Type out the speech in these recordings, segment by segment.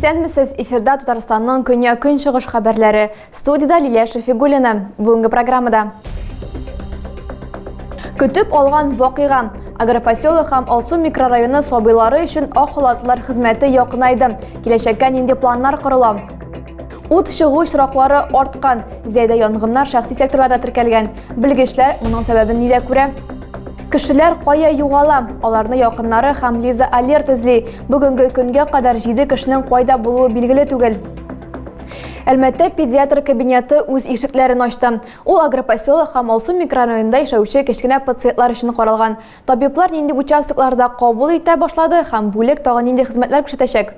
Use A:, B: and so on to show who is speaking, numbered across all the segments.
A: Исәнмесез, эфирда Татарстанның көньяк көнчыгыш хәбәрләре. Студиядә Лилия Шәфигуллина. Бүгенге программада. Көтеп алган вакыйга. Агропоселок һәм Алсу микрорайоны сабыйлары өчен ак халатлылар хезмәте якынайды. Киләчәккә нинди планнар корыла? Ут чыгу очраклары арткан. Зәйдә янгыннар шәхси секторларда теркәлгән. Белгечләр моның сәбәбен нидә күрә? Кешеләр кая югала? Аларны якыннары һәм Лиза Алерт эзли. Бүгенге көнгә кадәр 7 кешенең кайда булуы билгеле түгел. Әлмәттә педиатр кабинеты үз ишекләрен ачты. Ул агропоселок һәм Алсу микрорайонында яшәүче кечкенә пациентлар өчен каралган. Табиблар нинди участокларда кабул итә башлады һәм бүлек тагын нинди хезмәтләр күрсәтәчәк?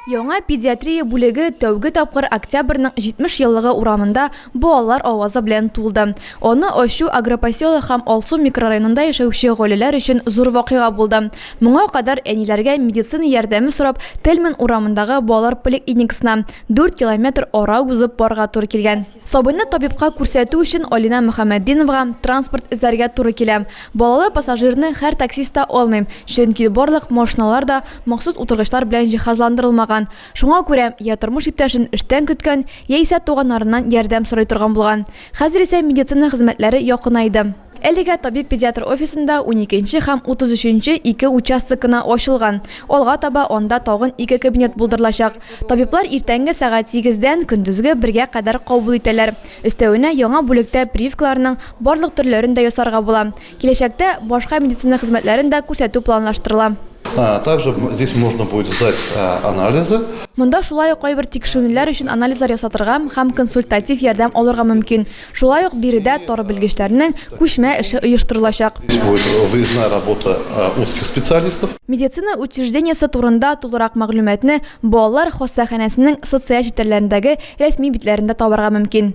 A: Яңа педиатрия бүлеге тәүге тапкыр Октябрьнең 70 еллыгы урамында балалар авазы белән тулды. Аны ачу Агропоселок һәм Алсу микрорайонында яшәүче гаиләләр өчен зур вакыйга булды. Моңа кадәр әниләргә медицина ярдәме сорап Тельман урамындагы балалар поликлиникасына 4 километр ара узып барырга туры килгән. Сабыйны табибка күрсәтү өчен Алинә Мөхәммәтдиновага транспорт эзләргә туры килә. Балалы пассажирны һәр таксист та алмый, чөнки барлык машиналар да махсус утыргычлар белән җиһазландырылмаган. Шуңа күрә я тормыш иптәшен эштән көткән, яисә туганнарыннан ярдәм сорый торган булган. Хәзер исә медицина хезмәтләре якынайды. Әлегә табиб-педиатр офисында уникенче һәм 33 нче ике участок кына ачылган. Алга таба анда тагын ике кабинет булдырылачак. Табиблар иртәнге сәгать сигездән көндезге бергә кадәр кабул итәләр. Өстәвенә, яңа бүлектә прививкаларның барлык төрләрен дә ясарга була. Киләчәктә башка медицина хезмәтләрен дә күрсәтү планлаштырыла.
B: Также здесь можно будет сдать анализы.
A: Монда шулай ук кайбер тикшеренүләр өчен анализлар ясатырга һәм консультатив ярдәм алырга мөмкин. Шулай ук биредә тар белгечләрнең күчмә эше оештырылачак.
B: Здесь будет выездная работа узких специалистов.
A: Медицина учреждениесе турында тулырак мәгълүматны балалар хастаханәсенең социаль челтәрләрендәге рәсми битләрендә табарга мөмкин.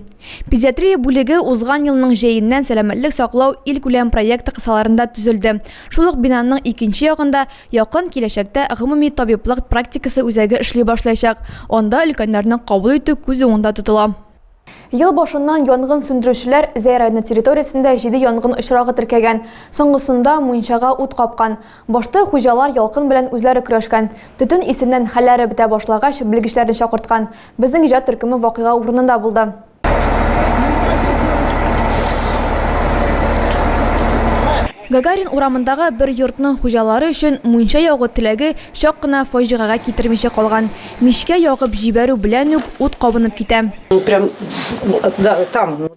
A: Педиатрия бүлеге узган елның җәеннән Сәламәтлек саклау илкүләм проекты кысаларында төзелде. Шул ук бинаның икенче ягында якын киләчәктә гомуми табиблык практикасы үзәге эшли башлаячак. Анда өлкәннәрне кабул итү күз уңында тотыла. Ел башыннан янгын сүндерүчеләр Зәй районы территориясендә җиде янгын очрагы теркәгән. Соңгысында мунчага ут капкан. Башта хуҗалар ялкын белән үзләре көрәшкән. Төтен исеннән хәлләре бетә башлагач, белгечләрне чакырткан. Безнең иҗат төркеме вакыйга урынында булды. Гагарин урамындагы бер йортның хуҗалары өчен мунча ягу теләге чак кына фаҗигагә китермичә калган. Мичкә ягып җибәрү белән үк ут кабынып китә.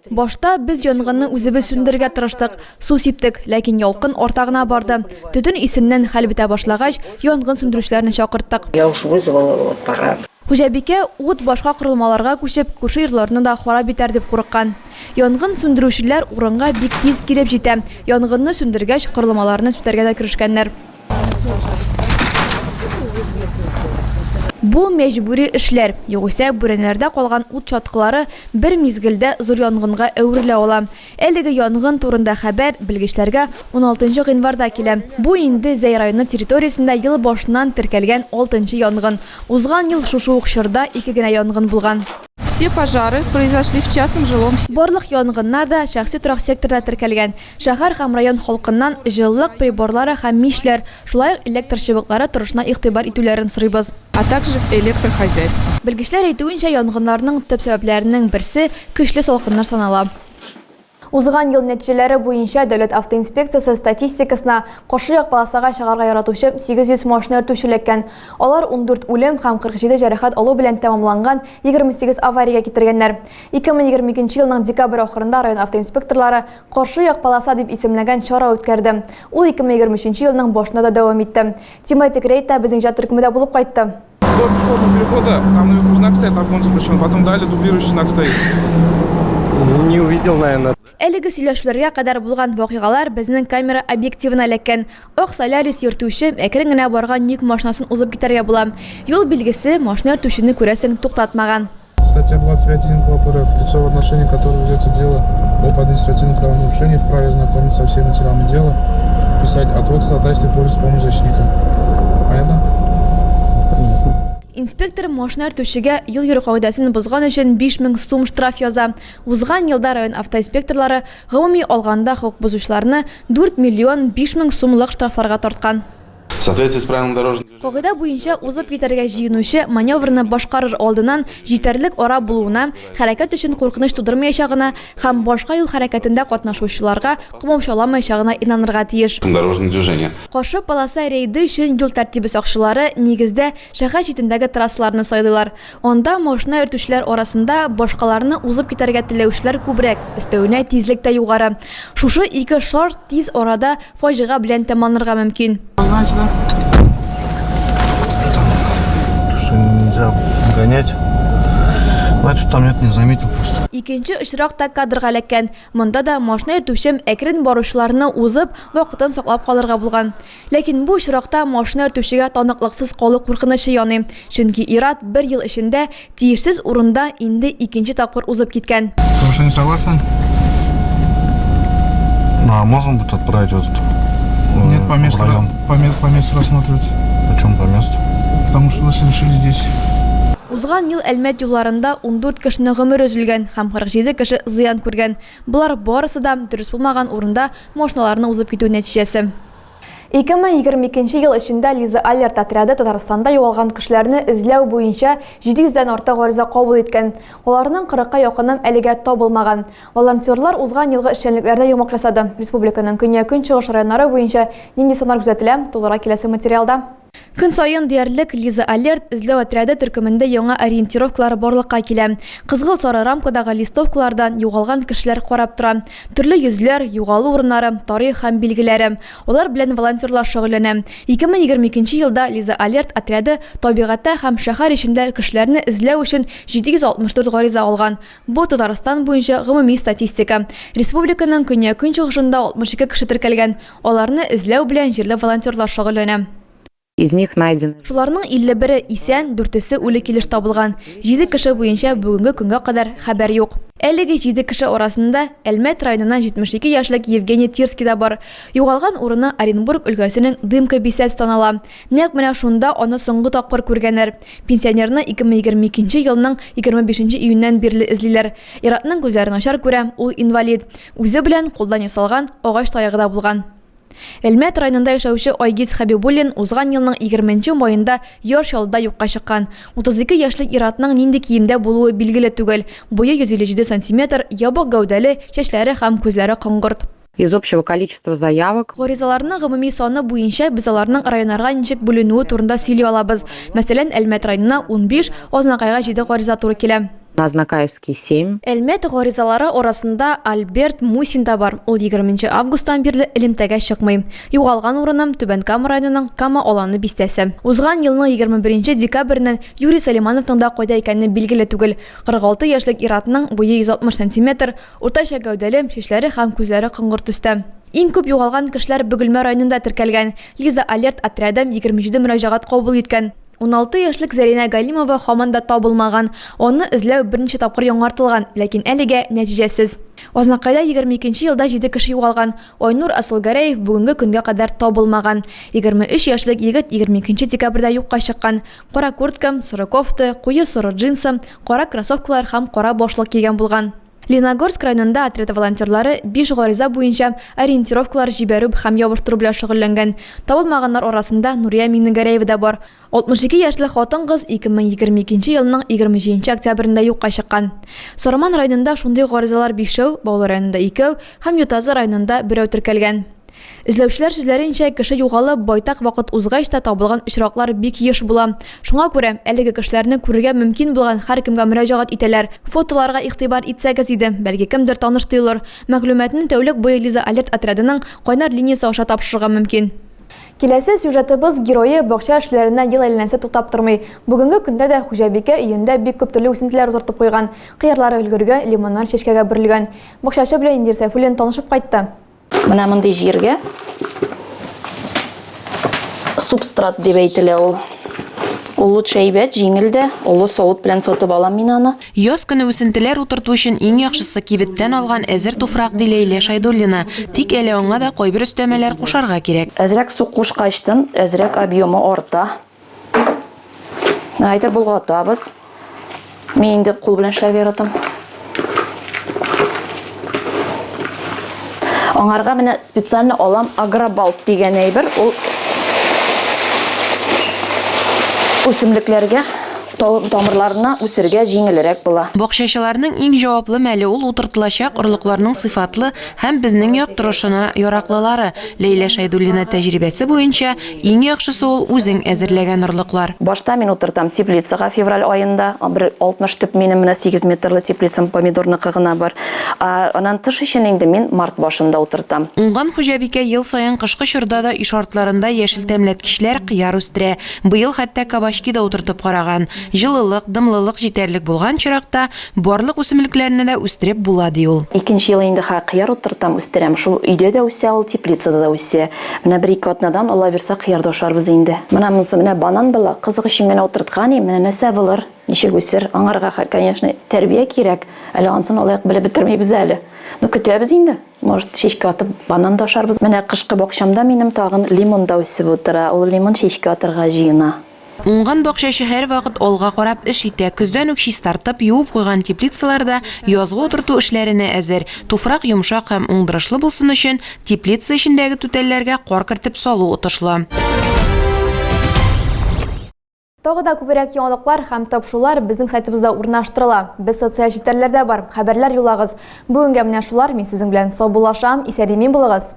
A: Башта без янгынны үзебез сүндерергә тырыштык, су сиптек, ләкин ялкын арта гына барды. Төтен исеннән хәл бетә башлагач, янгын сүндерүчеләрне чакырттык.
C: Я уж вызвала вот пожар.
A: Хуҗабикә ут башка корылмаларга күчеп, күрше йортларны да харап итәр дип курыккан. Янгын сүндерүчеләр урынга бик тиз килеп җитә. Янгынны сүндергәч, корылмаларны сүтәргә дә керешкәннәр. Бу мәҗбүри эшләр. Югыйсә, бүрәнәләрдә калган ут чаткылары бер мизгелдә зур янгынга әверелә ала. Әлеге янгын турында хәбәр белгечләргә уналтынчы гыйнварда килә. Бу инде Зәй районы территориясендә ел башыннан теркәлгән алтынчы янгын. Узган ел шушы ук чорда ике генә янгын булган.
D: Все пожары произошли в частном жилом секторе.
A: Барлык янгыннар да шәхси торак секторда теркәлгән. Шәһәр һәм район халкыннан җылылык приборлары һәм мичләр, шулай ук электр чыбыклары торышына игътибар итүләрен сорыйбыз.
D: А также электрохозяйство.
A: Белгечләр әйтүенчә, янгыннарның төп сәбәпләренең берсе, көчле салкыннар санала. Узган ел нәтиҗәләре буенча Дәүләт автоинспекциясе статистикасына каршы як полосага чыгарга яратучы 800 машина йөртүче эләккән. Алар 14 үлем һәм 47 җәрәхәт алу белән тәмамланган 28 авариягә китергәннәр. 2022 елның декабрь ахырында район автоинспекторлары Каршы як полоса дип исемләнгән чара үткәрде. Ул 2023 елның башында да дәвам итте. Тематик рейдта безнең иҗат төркеме дә булып кайтты.
E: До пешеходного перехода там наверху знак стоит, обгон запрещен, потом далее дублирующий знак стоит.
F: Не увидел, наверное.
A: Әлеге сөйләшүләргә кадәр булган вакыйгалар безнең камера объективына эләккән. Ак Солярис йөртүче әкрен генә барган йөк машинасын узып китәргә була. Юл билгесе машина йөртүчене, күрәсең, туктатмаган.
E: Статья 25.1 КоАП РФ. Лицо, в отношении которого ведется дело об административном правонарушении, вправе ознакомиться со всеми материалами дела, писать отвод, ходатайство и пользоваться помощью защитника. Понятно?
A: Инспектор машина йөртүчегә юл йөрү кагыйдәсен бозган өчен 5000 сум штраф яза. Узган елда район автоинспекторлары гомуми алганда хокук бозучыларны 4 миллион 5000 сумлык штрафларга тарткан.
G: соответствии с правилами дорожного движения.
A: Кагыйдә буенча узып китәргә җыенучы маневрны башкарыр алдыннан җитәрлек ара булуына, хәрәкәт өчен куркыныч тудырмаячагына һәм башка юл хәрәкәтендә катнашучыларга комаучаламаячагына инанырга тиеш.
G: Дорожного движения.
A: Каршы полоса рейды өчен юл тәртибе сакчылары, нигездә, шәһәр читендәге трассаларны сайлыйлар. Анда машина йөртүчеләр арасында башкаларны узып китәргә теләүчеләр күбрәк, өстәвенә тизлек тә югары. Шушы ике шарт тиз арада фаҗига белән тәмамланырга мөмкин.
E: Знаете, да?
B: То, что нельзя гонять. Значит, там нет, не заметил просто.
A: Икенче очрак та кадрга эләккән. Монда да машина йөртүче әкрен баручыларны узып, вакытын саклап калырга булган. Ләкин бу очракта машина йөртүчегә таныклыксыз калу куркынычы яный. Чөнки ир-ат бер ел эчендә тиешсез урында инде икенче тапкыр узып киткән.
E: Совершенно согласны?
B: Ну, а можно будет отправить в этот
E: Нет, по
B: в
E: месту,
B: район?
E: по месту рассматривается.
B: Почему по месту?
E: Потому что вы совершили здесь.
A: Узган ел Әлмәт юлларында 14 кешенең гомере өзелгән һәм 47 кеше зыян күргән. Болар барысы да дөрес булмаган урында машиналарны узып китү нәтиҗәсе. 2022 ел эчендә Лиза Алерт отряды Татарстанда югалган кешеләрне эзләү буенча 700 дән артык гариза кабул иткән. Аларның 40-ка якыны әлегә табылмаган. Волонтерлар узган елгы эшчәнлекләренә йомгак ясады. Республиканың көньяк-көнчыгыш районнары буенча нинди саннар күзәтелә, тулырак киләсе материалда. Көн саен диярлек Лиза Алерт эзләү отряды төркемендә яңа ориентировкалар барлыкка килә. Кызгылт сары рамкадагы листовкалардан югалган кешеләр карап тора. Төрле йөзләр, югалу урыннары, тарих һәм билгеләре. Алар белән волонтерлар шөгыльләнә. 2022 елда Лиза Алерт отряды табигатьтә һәм шәһәр эчендә кешеләрне эзләү өчен 764 гариза алган. Бу Татарстан буенча гомуми статистика. Республиканың көньяк-көнчыгышында 62 кеше теркәлгән. Аларны эзләү белән җирле волонтерлар шөгыльләнә.
H: Из них найдены.
A: Шуларның 51-е исән, дүртесе үле килеш табылган. Җиде кеше буенча бүгенге көнгә кадәр хәбәр юк. Әлеге җиде кеше арасында Әлмәт районыннан 72 яшьлек Евгений Тирский да бар. Югалган урыны Оренбург өлкәсенең Дымка бистәсе санала. Нәкъ менә шунда аны соңгы тапкыр күргәннәр. Пенсионерны 2022 елның 25 июньнән бирле эзлиләр. Ир-атның күзләре начар күрә, ул инвалид. Үзе белән кулдан ясалган агач таягы да булган. Әлмәт районында яшәүче Айгиз Хәбибуллин узган елның 20 нче маенда Яр Чаллыда юкка чыккан. 32 яшьлек ир-атның нинди киемдә булуы билгеле түгел. Буе 157 сантиметр, ябык гәүдәле, чәчләре һәм күзләре коңгырт.
H: Из общего количества заявок.
A: Гаризаларның гомуми саны буенча без аларның районнарга ничек бүленүе турында сөйли алабыз. Мәсәлән, Әлмәт районына 15, Азнакайга 7 гариза туры килә.
H: На Азнакаевский 7.
A: Әлмәт гаризалары арасында Альберт Мусин да бар. Ул 20 августтан бирле элемтәгә чыкмый. Югалган урыны, Түбән Кама районының Кама Аланы бистәсе. Узган елның 21 декабреннән Юрий Сөләймановның да кайда икәне билгеле түгел. 46 яшьлек ир-атның буе 160 сантиметр, уртача гәүдәле, чәчләре һәм күзләре коңгырт төстә. Иң күп югалган кешеләр Бөгелмә районында теркәлгән. Лиза Алерт отряды 27 мөрәҗәгать кабул иткән. 16 яшьлек Зәринә Галимова һаман да табылмаган. Аны эзләү берничә тапкыр яңартылган, ләкин әлегә нәтиҗәсез. Азнакайда 22 елда 7 кеше югалган. Айнур Асылгәрәев бүгенге көнгә кадәр табылмаган. 23 яшьлек егет 22 декабрьдә юкка чыккан. Кара куртка, соры кофта, куе соры джинсы, кара кроссовкалар һәм кара башлык кигән булган. Лениногорск районында отряд волонтерлары 5 гариза буенча ориентировкалар җибәрү һәм ябыштыру белән шөгыльләнгән. Табылмаганнар арасында Нурия Миңнегәрәева да бар. 62 яшьлек хатын-кыз 2022 елның 27 октябрендә юкка чыккан. Сарман районында шундый гаризалар бишәү, Баулы районында икәү һәм Ютазы районында берәү теркәлгән. Эзләүчеләр сүзләренчә, кеше югалып, байтак вакыт узгач та табылган очраклар бик еш була. Шуңа күрә әлеге кешеләрне күрергә мөмкин булган һәркемгә мөрәҗәгать итәләр. Фотоларга игътибар итсәгез иде, бәлки кемдер таныш тоелыр. Мәгълүматны тәүлек буе Лиза Алерт отрядының кайнар линиясе аша тапшырырга мөмкин. Киләсе сюжетыбыз герое бакча эшләреннән ел әйләнәсе туктап тормый. Бүгенге көндә дә хуҗабикә өендә бик күп төрле үсентеләр утыртып куйган. Кыярлары өлгергән, лимоннар чәчкәгә бөрелгән. Бакчачы белән Индир Сәйфуллин танышып кайтты.
I: Менә мондый җиргә субстрат дип әйтелә ул. Ул лучше әйбәт, җиңел дә, олы савыт белән сатып алам мин аны.
J: Яз көне үсентеләр утырту өчен иң яхшысы кибеттән алган әзер туфрак, ди Ләйлә Шәйдуллина. Тик әле аңа да кайбер өстәмәләр кушарга кирәк.
I: Әзрәк су кушкачтын, әзрәк объемы арта. Әйтер болгатабыз. Мин инде кул белән эшләргә яратам. Аңарга менә специально алам агробалт дигән әйбер. Ул Үсемлекләргә тамырларына үсергә җиңелрәк була.
J: Бакчачыларның иң җаваплы мәле ул утыртылачак орлыкларның сыйфатлы һәм безнең як торышына яраклылары. Ләйлә Шәйдуллина тәҗрибәсе буенча, иң яхшысы ул үзең әзерләгән орлыклар.
I: Башта мин утыртам теплицага февраль аенда, бер 60 төп минем менә 8 метрлы теплицам помидорныкы гына бар. Аннан тыш өчен инде мин март башында утыртам.
J: Уңган хуҗабикә ел саен кышкы чорда да өй шартларында яшел тәмләткечләр, кыяр үстерә. Быел хәтта кабачки да утыртып караган. Җылылык, дымлылык җитәрлек булган очракта, барлык үсемлекләрне дә үстереп була, ди ул.
I: Икенче ел инде ха кыяр утыртам, үстерәм. Шул өйдә дә үсә ул, теплицада да үсә. Менә бер-ике атнадан, Алла бирса, кыяр да ашарбыз инде. Менә монысы менә банан була. Кызык өчен генә утырткан идем, менә нәрсә булыр, ничек үсер. Аңарга, конечно, тәрбия кирәк. Әле анысын алай ук белеп бетермибез әле. Ну, көтәбез инде. Может, чәчкә атып, банан да ашарбыз. Менә кышкы бакчамда минем тагын лимон да үсеп утыра. Ул лимон чәчкә атырга җыена.
J: Уңган бакчачы һәрвакыт алга карап эш итә. Көздән үк чистартып, юып куйган теплицалар да язгы утырту эшләренә әзер. Туфрак йомшак һәм уңдырышлы булсын өчен, теплица эчендәге түтәлләргә кар кертеп салу отышлы.
A: Тагы да күбрәк яңалыклар һәм тапшырулар безнең сайтыбызда урнаштырыла. Без социаль челтәрләрдә бар. Хәбәрләр юллагыз. Бүгенгә менә шулар. Мин сезнең белән саубуллашам. Исән-имин булыгыз.